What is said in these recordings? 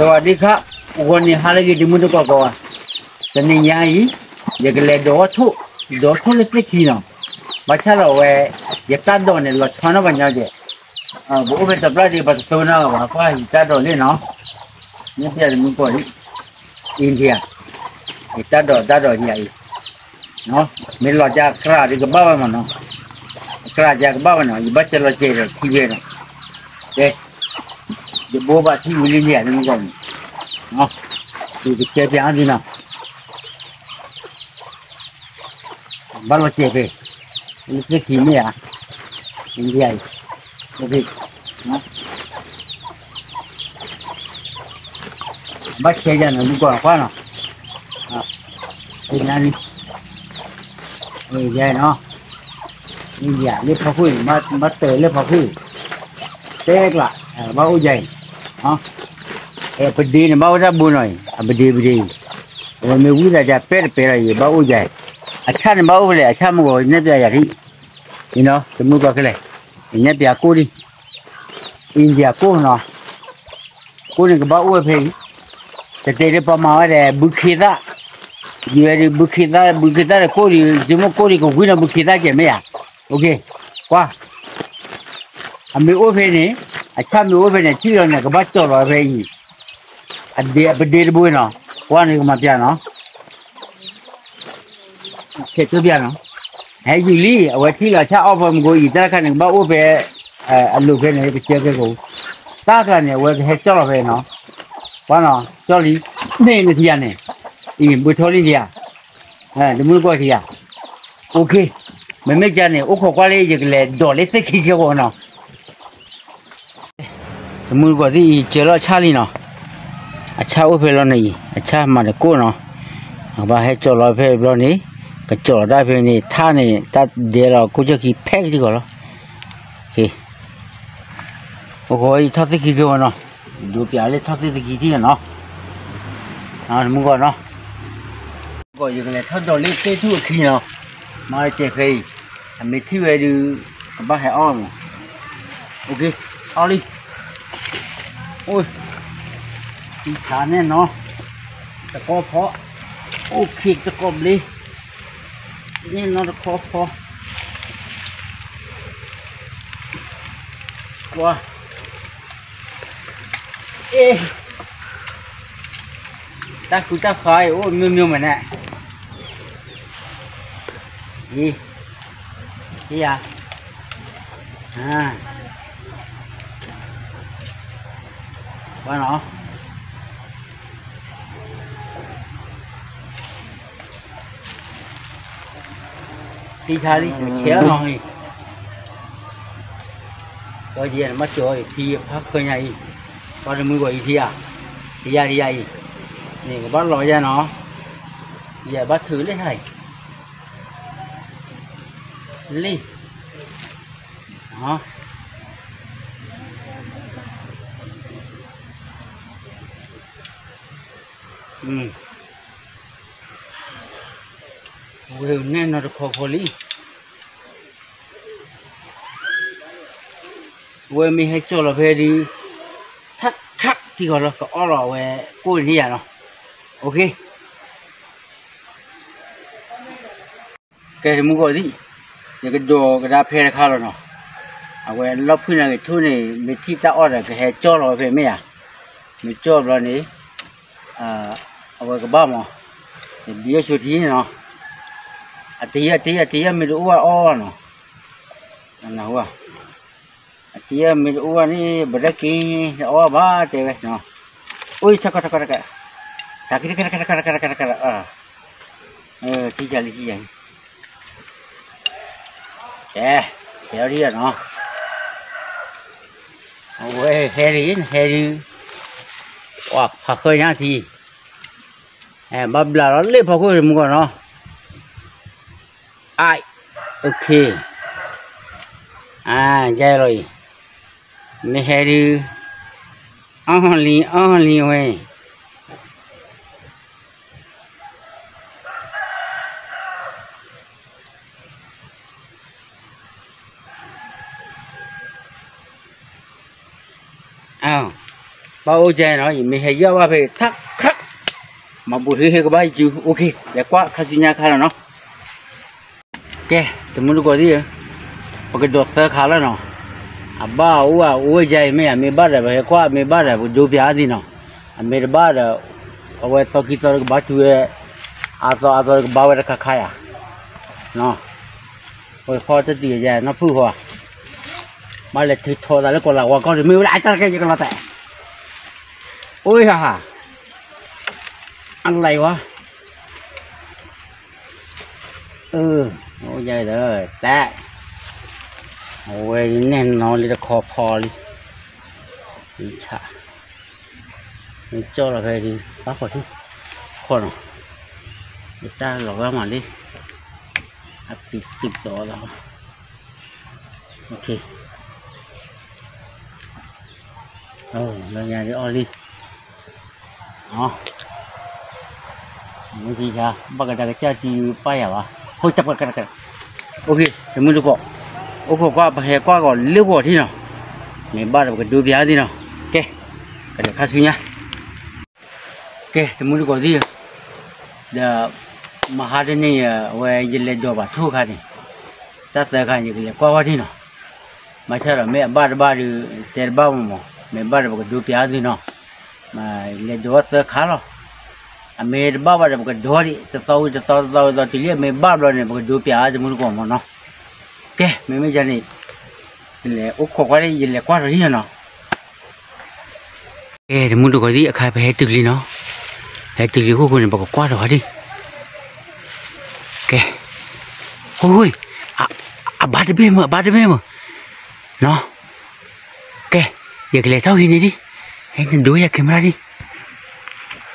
สวัสดีครับ ဂီၤန့ၣ်ဟါလၢအဂ့ၤ တမုၢ်တကိးကိးဂၤ, တနံၤညါအံၤ ယကလဲၤဒိးအီၣ်ထိၣ်, ဒိးအီၣ်ထိၣ်လၢသ့ၣ်ခံနီၤ, ဘၣ်ဆၣ်ဒီးအဝဲ ယတၢ်ဒိးန့ၣ် လီၤဆီနီၣ်ပှၤညီကဲ, ပအိၣ်ဖဲတဘျီဒီး ပှၤတတိၢ်နီၣ်ဘၣ် ကွၢ်ယတၢ်ဒိးလံနီၤ, ညၣ်ပျၢ်တမုၢ်ကိးအံၤ India, ယတၢ်ဒိး တၢ်ဒိးယၤအံၤ မ့ၢ်လီၤကၢ်ကြၢးဒီးကဘၣ်ဝဲမးနီၤ, ကြၢးကဘၣ်ဝဲနီၤ, ယဘၣ်စၢၤလီၤစဲးဒီးထံဝဲနီၤ, ကဲ, ယဘိဘၣ်ထံဝံၤလံန့ၣ် မ့ၢ်ကီးန့ၣ်, ယကစၢၤပၠးအီၤဒ်နီၤ, ဘၣ်လီၤစဲးဖဲ, လၢသ့ၣ်ခံမ့ၢ်ဧါ, လၢယၤအံၤ, ဘၣ်ဆဲးယၤနီၤ မုၢ်ကီးနီၤ ကွၢ်နီၤ, နၤန့ၣ်, ယၤနီၤ, ယၤလၢဖီခိၣ်န့ၣ် ဘၣ်တၢၤလၢဖီခိၣ်, တဲကျး, ဘၣ်အိၣ်ယၤအံၤ, ပဒ့န့ၣ် ဘၣ်အိၣ်တၢ်ဘိနီၤအံၤ အပဒ့ပဒ့အံၤ, အဝဲမ့ၢ်ဝံသးဒ်ပဲတပဲဒီးအံၤ ဘၣ်အိၣ်ယၤအံၤ, အဆၣ်န့ၣ် ဘၣ်အိၣ်ဖဲလဲၣ် အဆၣ်မုၢ်ဂီၤ ညၣ်ပၠးယၤဒ်, အံၤနီၤ တမုၢ်ကီးခဲလဲၣ်, ညၣ်ပၠးကိၣ်ဒံး, India ကိၣ်နီၤ, ကိၣ်န့ၣ်ကဘၣ်အိၣ်ဝဲဖဲအံၤ, တတဲဒ်ပှၤမၤဝဲဒီး ဘုခ့သၣ်, ယဝဲဒ်ဘုခ့သၣ် ဘုခ့သၣ်ဒီးကိၣ်ဒံး ယမ့ၢ်ကိၣ်ဒံးကဝံနီၤ ဘုခ့သၣ်ကဲမ့ၢ်ဧါ, ကွၢ်, အမ့ၢ်အိၣ်ဖဲန့ၣ်, အဆၣ်မ့ၢ်အိၣ်ဖဲန့ၣ် ထံၣ်လီၤန့ၣ် ကဘၣ်ကၠီၣ်လီၤဖဲအံၤ, အဒ့အပဒ့တဘိနီၤ, ကွၢ်န့ၣ်ကမၤပၠးနီၤ ခဲကၠိပၠးနီၤ, ဟဲယူၤလံ အဝဲထံၣ်လီၤဆၣ်အီၣ်ပှဲၤမုၢ်ကိးအံၤ တၢ်တခါန့ၣ် ကဘၣ်အိၣ်ဖဲ, အလိၤဖဲန့ၣ် ကစၢ်ဖဲကအိၣ်, တၢ်တခါန့ၣ် အဝဲကဟဲကၠီၣ်လီၤဖဲနီၤ, ကွၢ်နီၤ ကၠီၣ်လံ, န့ၣ်နထံၣ်ယၤန့ၣ်, အံၤ ဘှံးထီလံထံၣ်ယၤ, တမုၢ်တကိးထံၣ်ယၤ, အိၣ်ခ့, မ့မ့ၢ်ကန့ၣ် အိၣ်ခိးကွၢ်လၢ ယကလဲၤဒိးလၢသ့ၣ်ခံကဲဂီၤနီၤ တမုၢ်တကိးသ့ၣ်အံၤ စၢၤလီၤဆၣ်လံနီၤ, အဆၣ်အိၣ်ဖဲလီၤန့ၣ်အံၤ အဆၣ်မၤတကိၣ်နီၤ, အဘၣ်ဟဲကၠီၣ်လီၤဖဲဘျီန့ၣ်, ကကၠီၣ်လီၤတၢ်ဖဲန့ၣ် ထၣ်န့ၣ် တၢ်ဒဲးလီၤကိၣ်ကၠီၣ်ခံဖဲကထံၣ်ကီးလီၤ, အိၣ်ဃီအံၤထီၣ်သ့ၣ်ခံကဲဝဲနီၤ, ဒိးပၠးလၢထီၣ်သ့ၣ်သခံထံၣ်နီၤ, တမုၢ်ဂီၤနီၤ ယကလဲၤထီၣ်ဒိးလၢသ့ၣ်ထူၣ်အခံနီၤ, မၤစဲးဖဲအံၤ, အမ့ၢ်ထံၣ်ဝဲဒုး, ကဘၣ်ဟဲအီၣ်မး, အိၣ်လံ, အိၣ်, သံဆါန့ၣ်နီၤ, တကီၢ်ဖီ, အိၣ်ခ့တကီၢ်ဘျ့, န့ၣ်နီၤတခီဖီ, ကွၢ် အ့, တၢ်ဃုတၢ်ဃါအံၤ အိၣ်မ့ၢ်မ့ၢ်မးန့ၣ်, အံၤ, အံၤယၤ, ဘၣ်နီၤ, သံဆါလံ ဆဲးအီၤနီၤလံ ကီယဲၢ်နဘၣ်ကၠီၤအံၤ ထံဖးဃၢညါအံၤ, ပှၤတမုၢ်ဂီၤအံၤထံဧါ, ထံယါထံယါအံၤ, န့ၣ်ကဘၣ်လီၤယါနီၤ, ယဘၣ်ထုးလၢဟါအံၤ, လံ, ဝဲန့ၣ်နီၤတခီခီလံ အဝဲမ့ၢ်ဟဲကၠီၣ်လီၤဖဲဒုး, ထၣ်ခးထံဃီလီၤ ကအီၣ်လီၤအဝဲကိၣ်န့ၢ်ယၤလီၤ, အိၣ်ခ့, ကဲတမုၢ်ဂီၤသံ, ယကဒိးကဒါဖဲတခါလီၤနီၤ, အဝဲလီၢ်ဖုၣ်နၤဂ့ၤထူၣ်န့ၣ် မ့ၢ်ထံၣ်တၢ်အီၣ်ဒီးကဟဲကၠီၣ်လီၤဝဲဖဲမ့ၢ်ဧါ, မ့ၢ်ကၠီၣ်ဘျီန့ၣ် အဝဲကဘၣ်မး, ယဘံယိၣ်ဆိထံနီၤ, အတယၢ်တယၢ်တယၢ်မ့ၢ်တအိၣ်အီၣ်နီၤ, အတယၢ်မ့ၢ်တအိၣ်ဘၣ်န့ၣ် ဘၣ်ဒၣ်က့ၤအီၣ်ဘၣ်တဲဝဲ, အိၣ်ထီၣ်ကီၢ်ထီၣ်ကီၢ်တကး, တကးတကးတကးတကးတကးတကး, ထံဆါလံထံဆါလံ, ကဲ, ကဲအီၤဒ်နီၤ, အဝဲဟဲဒ် ဟဲဒ်, ပှၤဖးဃၢညါထံ, ဘၣ်ဘျးလီၤလၢဖီခိၣ်မုၢ်ကီၢ်နီၤ, အ, အိၣ်ခ့, အ, ယဲလီၤအံၤ, မ့ၢ်ဟဲဒ်, အီၣ်လံ အီၣ်လံဝဲ အ, ဘၣ်အိၣ်ကဲနီၤ, ယမ့ၢ်ဟဲယီၢ်ဘၣ်ဖဲထးခး, မၤဘူးဟ့ၣ်ဟ့ၣ်ကဘၣ်ယစု, အိၣ်ခ့, လဲၤကွၢ်ခါဆူညါခါလီၤနီၤ. ကဲ, တမူတကိးသ့ၣ်ဧၢ, ပကဒိးသၢခါလီၤနီၤ. အဘၣ်အိၣ်အအိၣ်ဝဲယါအံၤမ့ၢ် အမ့ၢ်ဘၣ်ဒီး ပဟဲကွၢ်, အမ့ၢ်ဘၣ်ဒီး ပကဒိပၠးအီၤသ့နီၤ. အမ့ၢ်တဘၣ်ဒီး အဝဲသီခံသီတကဘၣ်တုၤဝဲ, အါသီအါသီတကဘၣ်ဝဲတခါခါယၤ, နီၤ. ဝဲဖီတတုၤယဲနီၤဖုၣ်ဃီ, ဘၣ်လဲၤထုးထီသးလၢကီးလၤဝါကီၢ်ဒီး မ့ၢ်ဝဲလၢအတၢ်တကဲယကလီၤတဲာ်, အိၣ်ယၤ, အလၢဝါ, အၢ, အိၣ်ယၤဒီး, တဲ, အဝဲန့ၣ်နီၤလံတခီဖီလံ, ဆး မ့ၢ်ကၠီလီၤဖဲဒ် ဘၣ်ဃီၤထံ, ခီနီၤ, ယတၢ်လီၤဂာ်မးလံ, အပံၤတုးသီလီၤ, လီၤညါဒ်အီၣ်လံ, မ့ၢ်ယါ, ဘၣ်ကဒါကစၢ်တံပၢ်ယၤဘၣ်, ဟိတက, တမူတကိး, အိၣ်ခိးကွၢ် ပဟဲကွၢ်ကီးလၢပှီၢ်ထံနီၤ, မ့ၢ်ဘၣ်ဒီးပကဒိပၠးသ့နီၤ, ကဲ, ကလဲၤခါဆူညါ ကဲ, တမူတကိးသ့ၣ်ဧၢ, ဒီး မဟါတနံၤအံၤ အဝဲယလဲၤဒိးဘၣ်ထိၣ်ခါန့ၣ်, တၢ်သၢခါန့ၣ် ယကလဲၤကွၢ်ဝဲဒၣ်နီၤ, ဘၣ်ဆၣ်ဒီးမ့ၢ်အဘၣ်တဘၣ်ဒီး တဲတဘၣ်မးမး, မ့ၢ်ဘၣ်ဒီးပကဒိပၠးသ့နီၤ, လဲၤဒိးဝဲသၢခါလီၤ, အမ့ၢ်တဘၣ်ဘၣ်ဒီးပကဒိဒံး တသီဝံၤတသီ တသီဝံၤတသီ တုၤလံအမ့ၢ်ဘၣ်ဘျီန့ၣ် ပကဒိပၠးတမူတကိးမးနီၤ, ကဲ, မ့မ့ၢ်ယၤန့ၣ် လဲၤအိၣ်ခိးကွၢ်ဒ် ယလဲၤကွၢ်ထီၣ်ဒ်နီၤ ကဲ, တမူတကိးသ့ၣ် အခါပဟဲတုၤလံနီၤ, ဟဲတုၤလံအခိၣ်ဃိန့ၣ် ပကကွၢ်ထီၣ်ဝဲဒၣ်, ကဲ, ဟိဟိ, အဘၣ်တဘ့ၣ်မး အဘၣ်တဘ့ၣ်မး, နီၤ, ကဲ, ယကလဲၤထီၣ်ဟံးန့ၢ်ဒံး, ဟဲနဒိယၤ camera ဒံး,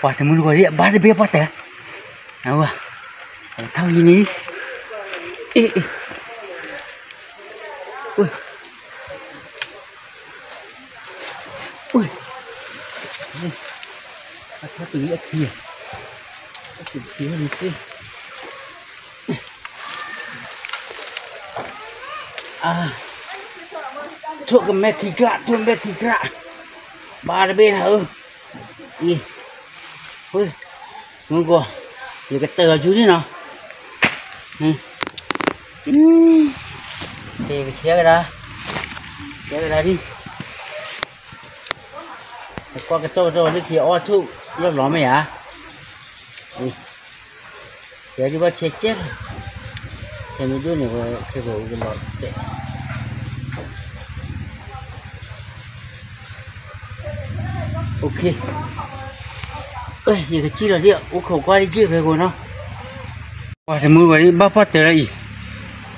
ပှၤတမူတကိးသ့ၣ် အဘၣ်တဘ့ၣ်ပှၢ်တဲာ်, ထီၣ်ဟံးန့ၢ်ဒံး, အ့ၣ်, အ့ၣ် အထီၣ်တုၤလံအခံ, အခံန့ၣ်သ့, ထိၣ်ကမဲာ်ခံကျါ ထိၣ်မဲာ်ခံကျါ, ဘၣ်တဘ့ၣ်နၤဧၢ, အံၤ, မုၢ်ကီၢ်, ယကတၢၢ်အီၤယူၤန့ၣ်နီၤ, ကဆဲကဒါ, ဆဲကဒါဒံး, ကွၢ်ကတီၢ်ကတီၢ်လၢခံအီၣ်ထိၣ်လီၢ်လီၤမ့ၢ်ဧါ, ယဒုးဘၣ်ဆဲကဲလီၤ, ဆဲမ့ၢ်ဒိၣ်န့ၣ်ဝဲခဲကီၢ်အူကလီၤတဲာ် ယကစံၣ်လီၤဒ် အိၣ်ခိးကွၢ်ဒ်က့ၢ်ဖဲကိးနီၤ, ပှၤတမူတကိးဒ် ဘၣ်ပှၢ်တၢၢ်လၢအံၤ,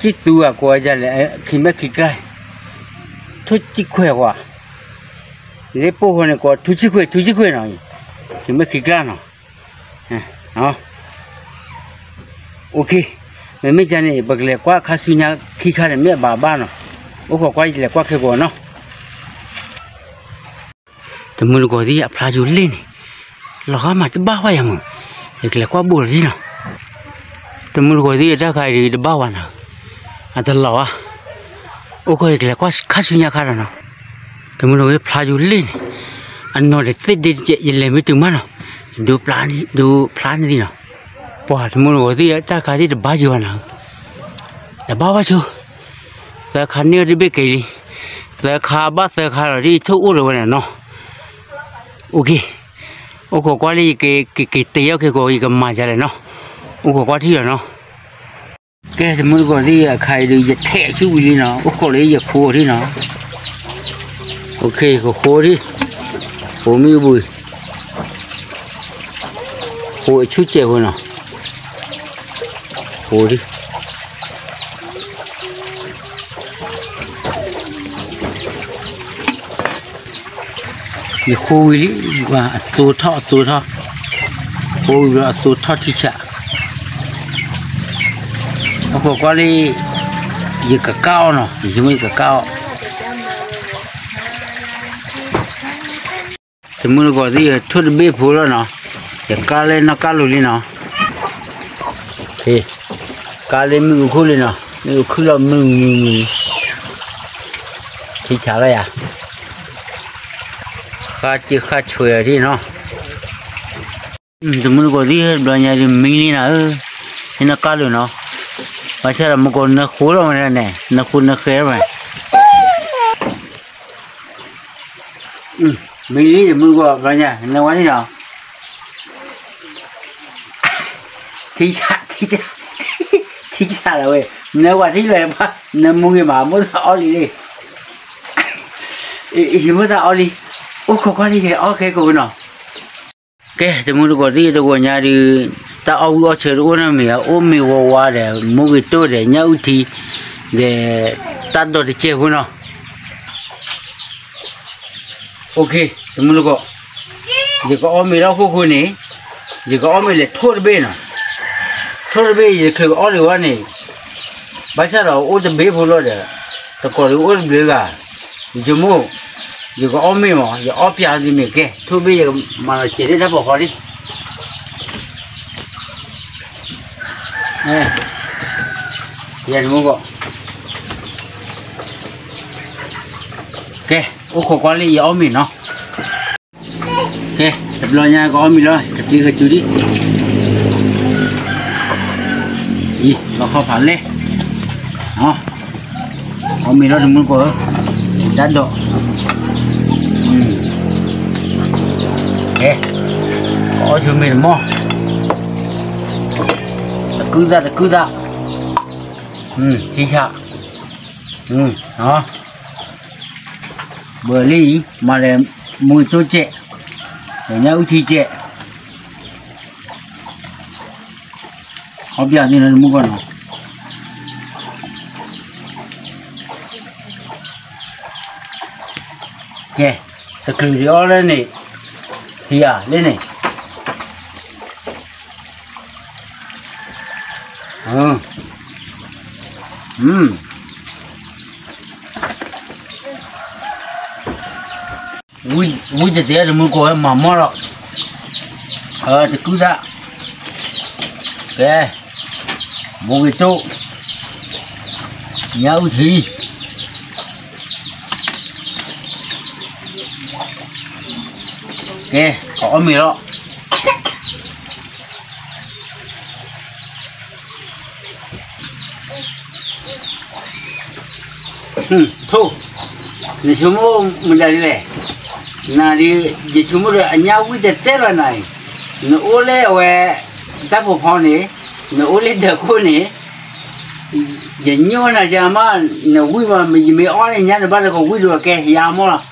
ကံၣ်သူအကိးယၤလဲၣ်, ခံမဲာ်ခံကျါ, ထိၣ်ကံၣ်ခွဲးကွၢ်, လၢပှိၢ်ဃီန့ၣ်ကိး ထူကံၣ်ခွဲး ထူကံၣ်ခွဲးနီၤ, ခံမဲာ်ခံကျါနီၤ အိၣ်ခ့, မ့မ့ၢ်ယၤန့ၣ် ပကလဲၤကွၢ်ခါဆူညါခံခါန့ၣ် မ့ၢ်အဘၣ်ဘၣ်နီၤ, အိၣ်ခိးကွၢ် ယလဲၤကွၢ်ခဲကိးနီၤ, တမူတကိးသ့ၣ် အဖျါယိၤလ့ၣ်န့ၣ်, လီၤဂာ်မးတဘၣ်ဝဲယၤမုၢ်, ယကလဲၤကွၢ်ဘိၣ်လီၤဒ်နီၤ, တမူတကိးသ့ၣ် တၢ်ခါအံၤတဘၣ်ဝဲနီၤ, အတလီၤဘၣ်, အိၣ်ခိး ယကလဲၤကွၢ်ခါဆူညါခါဒီးနီၤ တမူတကိးသ့ၣ် ဖျါယိၤလ့ၣ်န့ၣ်, အနီၢ်ဒီးသ့ၣ်ဒ့တကဲး ယလဲၤမ့ၢ်တုၤမးနီၤ, ဒိဖျါန့ၣ်, ဒိဖျါန့ၣ်ဒံးနီၤ, ပှၤတမူတကိးသ့ၣ် တၢ်ခါသ့ၣ်တဘၣ်ယိၤဘၣ်နီၤ, တဘၣ်ဘၣ်ဆိ, သၢခါန့ၢ်အီၤတဘ့ၣ်က့ၤလံ, သၢခါဘၣ်သၢခါလီၤဒ် ထိၣ်အိၣ်လၢၤဝဲန့ၣ်နီၤ, အိၣ်ခ့, အိၣ်ခိးကွၢ်လၢယကက့ၤတ့အီၣ်ခဲကိး ယကမၤယၤလဲၣ်နီၤ, အိၣ်ခိးကွၢ်ထံၣ်လီၤနီၤ ကဲ တမူတကိးသ့ၣ် အခါအံၤဒီး ယထဲးဆူၣ်ဝံၤလံနီၤ, အိၣ်ခိးလၢယဃိထံနီၤ, အိၣ်ခ့ ကဃိထံ, ဃိမ့ၣ်အူပူၤ, ဃိအဆူၣ်စဲးဖိနီၤ, ဃိထံ ယဃိဝံၤလံ, အသိထီၣ် အသိထီၣ်, ဃိဝံၤဘျီအသိထီၣ်ထံဆး, အိၣ်ခိးကွၢ်လၢ ယကကၢ်အီၤနီၤ, ယမ့ၢ်ယကကၢ်အီၤ, တမူတကိးသ့ၣ် ထိၣ်တဘ့ၣ်ဖိလီၤနီၤ, ယကၢ်လၢနီၢ်ကၢ်လိၤလံနီၤ, ကၢ်လၢမ့ၣ်အူခိၣ်လံနီၤ, မ့ၣ်အူခုၣ်လီၤမုၢ်မုၢ်မုၢ်, ထံဆးလီၤယၤ ဃါစ့ဃါဆွဲအီၤဒ်နီၤ, တမူတကိးသ့ၣ် တဘျီညါဒုးမံလံနၤဧၢ, ဟဲနကါလိာ်နီၤ, ဘၣ်ဆၣ်ဒီးမူကိးနဃိလီၤဝဲန့ၣ်, နဃိနဃဲဝဲ မ့ၢ်လံတမူတကိး ဘျီညါ နဝဲန့ၣ်ဒီး ထံဆး ထံဆး ထံဆးလီၤဝဲ, နဝဲထံလီၤဘၣ် နမူဂ့ၤမး မိၢ်သးအီလံလံ, ဟံးမိၢ်သးအီလံ, အိၣ်ခိးကွၢ်လံ အီၣ်ခဲကိာ်နီၤ. ကဲ တမူတကိးသ့ၣ် တဂီၤညါဒုး တၢ်အီၣ်ဝံၣ်အီၣ်ဆၢတအိၣ်နီတမံၤဘၣ်, အိၣ်မ့ၤဝါဝါဒီး မူဂ့ၤတိၢ်ဒီး ညၣ်အုၣ်ထံ ဒီး တၢ်ဒိးတစဲးဖိနီၤ. အိၣ်ခ့ တမူတကိး, ယကအီၣ်မ့ၤလၢဟီၣ်ခိၣ်ဃိန့ၣ်, ယကအီၣ်မ့ၤလဲၤထိၣ်တဘ့ၣ်နီၤ, ထိၣ်တဘ့ၣ် ယချုးကအီၣ်ဒံးဝဲန့ၣ်, ဘၣ်ဆၣ်ဒီးအိၣ်တဘ့ၣ်ဖိလီၤဒီး, တကိးဒုးအိၣ်တဘျုးဂၤ, ယဆိကမိၣ်, ယကအီၣ်မ့ၤမး ယအီၣ်ပျးဒ်န့ၣ် ကဲ ထိၣ်ဘ့ၣ်ယကမၤလီၤစဲးလၢတၢ်ဖီခိၣ်လံ ယၤတမူတကိး, ကဲ အိၣ်ခိးကွၢ်လံ ယအီၣ်မ့ၤနီၤ. ကဲ တဘျီညါကအီၣ်မ့ၤလီၤ ကသံကစူၤဒံး, အံၤ လီၤခီဖးလဲၣ်, အီၣ်မ့ၤလီၤတမူတကိးဧၢ, တၢ်ဒိး, ကဲ ကအီၣ်ဆိမ့ၤတမီၢ်, တကုၢ်သၣ်တကုၢ်သၣ်, ထံဆး, ဘၢလံအံၤ မၤလဲၤမူဂ့ၤတိၢ်စဲး, ဒီးညၣ်အုၣ်ထံစဲး, အီၣ်ပျးသ့နီၤတမူတကိးနီၤ. ကဲ တချုးဒံးအီၣ်လၢန့ၣ်, ဟံးဧါလၢန့ၣ် ဝံၣ်တတဲတမူတကိးဝဲမၤမီၢ်လီၤ, တကုၢ်သၣ်, ကဲ, မူဂ့ၤတိၢ်, ညၣ်အုၣ်ထံ, ကဲ, ကအီၣ်မ့ၤလီၤ. ထိၣ်, နဆိကမိၣ်မတၤဒ်လဲၣ်, နၤဒ်, ယဆိကမိၣ်ဒီးအညၣ်ဝံၣ်တဲတဲလီၤနၤအံၤ, နအိၣ်လၢအဝဲ, တၢ်ဖိဖီန့ၣ်, နအိၣ်လၢဒၢးခိၣ်န့ၣ်, ယညိၣ်နၤယမး, နဝံၣ်မး ယမ့ၢ်အီၣ်န့ၣ်ညါနဘၣ်တကဝံၣ်ဒိၣ်ကဲ ယၤမီၢ်လီၤ.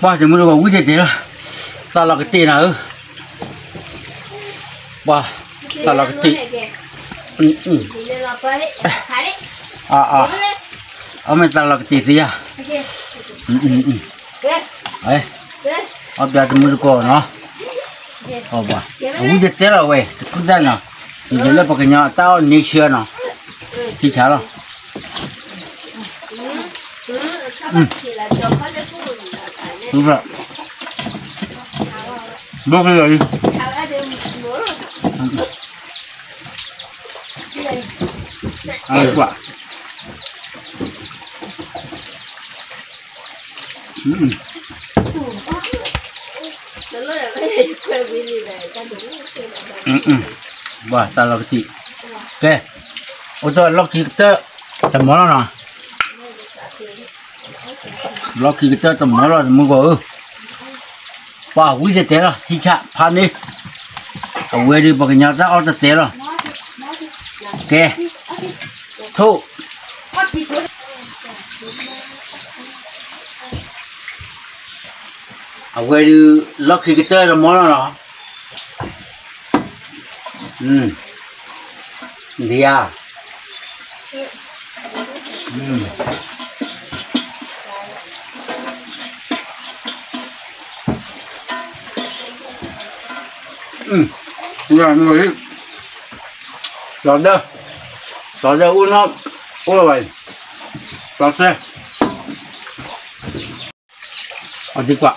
ပှၤတမူတကိးဝံၣ်တဲတဲလီၤ, သးလီၤကတ့ၢ်နၤဧၢ, ပှၤ, သးလီၤကတ့ၢ်, အမ့ၢ်သးလီၤကတ့ၢ်သ့ဧါ, အီၣ်ပျးတမူတကိးနီၤ, အဝံၣ်တဲတဲလီၤဝဲ တကုၢ်သၣ်နီၤ, ယလၢပှၤကညီအတၢ်အီၣ်န့ဆၢနီၤ, ထံဆးလီၤ. ဘၣ်ကလီၤလံ, အကွၢ်, ဘၣ်သးလီၤကတံၢ်, ကဲ, အိၣ်တၢ်လီၢ်ခံကတၢၢ်, တမီၤလီၤနီၤ, လီၢ်ခံကတၢၢ်တမီၤလီၤ တမူတကိးဧၢ, ပှၤဝံၣ်တဲတဲလီၤ ထံဆးဖးန့ၣ်, အဝဲဒုးပှၤကညီတၢ်အီၣ်တဲတဲလီၤ, ကဲ, ထိၣ် အဝဲဒုး လီၢ်ခံကတၢၢ်တမီၤလီၤနီၤ, ဒံဧါ, လီၤဒၢ, လီၤဒၢအိၣ်နီၤ, အိၣ်လီၤဘၣ်, လီၤစဲ အီၣ်သံကွၢ်,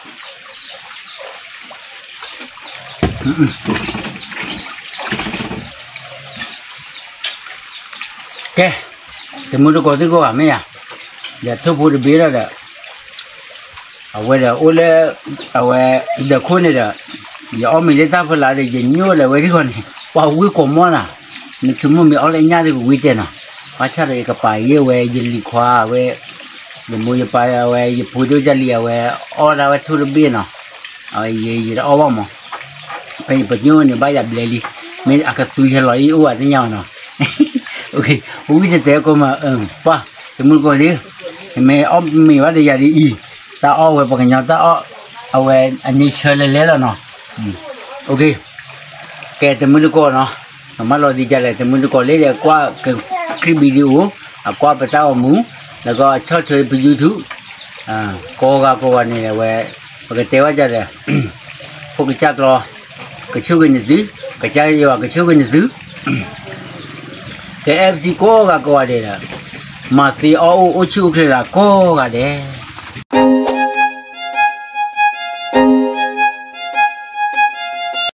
ကဲ, တမုၢ်တကိးသ့ၣ်ကိးဂၤမ့ၢ်ဧါ, ဒီးထိၣ်ဖိတဘ့ၣ်လီၤဒီး အဝဲဒီးအိၣ်လၢ အဝဲ ဒၢးခိၣ်န့ၣ်ဒီး ယအီၣ်မ့ၤလၢတၢ်ဖီလာ်ဒီး ယညိၣ်လၢဝဲဒၣ်ဃီန့ၣ် ပှၤဝံကိးမီၢ်နၤ, နဆိကမိၣ်မ့ၢ်အီၣ်လၢညၣ်ဒီးကဝံတဲနီၤ, ဘၣ်ဆၣ်ဒီးယကပာ်ယဲၢ်ဝဲ ယလံၤခွါဝဲ ယမိၢ်ယပၢ်ဝဲ ယဖိဒိၣ်ကၢ်လံၤအဝဲ အီၣ်ဒၣ်ဝဲထိၣ်တဘ့ၣ်နီၤ, ယတအီၣ်ဘၣ်မး, ဖဲယပညိၣ်န့ၣ်ဘၣ်ယၤဘျဲလံ, မ့ၢ်အကသွံဟဲလီၤအံၤအိၣ်ဘၣ်သ့ၣ်ညါဘၣ်နီၤ, ဝံတတဲကိးမး, ပှၤ တမုၢ်တကိးလံ, နမ့ၢ်အီၣ်မ့ၤဘၣ်ဒီးယၤဒ်အံၤ, တၢ်အီၣ်ဝဲပှၤကညီတၢ်အီၣ်, အဝဲအန့ဆၢလဲၤလဲၤလီၤနီၤ, ကဲ တမုၢ်တကိးနီၤ, မၤလီၤဒ်ကလဲၣ် တမုၢ်တကိးလၢဒီးကွၢ်ကခရံာ် video, အကွၢ်ပတၢ်အိၣ်မူ, လၢကဆီၣ်ထွဲပ YouTube, ကိးဂၤကိးဂၤန့ၣ်ဝဲ, ပကတဲဝဲဒ်လဲၣ်, ဖိကစၢ်ကျီ ကဆိၣ်ဂ့ၤနသု, ကစၢ်ယွၤကဆိၣ်ဂ့ၤနသု, က FC ကိးဂၤကိးဂၤဒဲးဒီး, မၤသ့အီၣ်အိၣ်အိၣ်ဆူၣ်အိၣ်ချ့လၢကိးဂၤဒဲး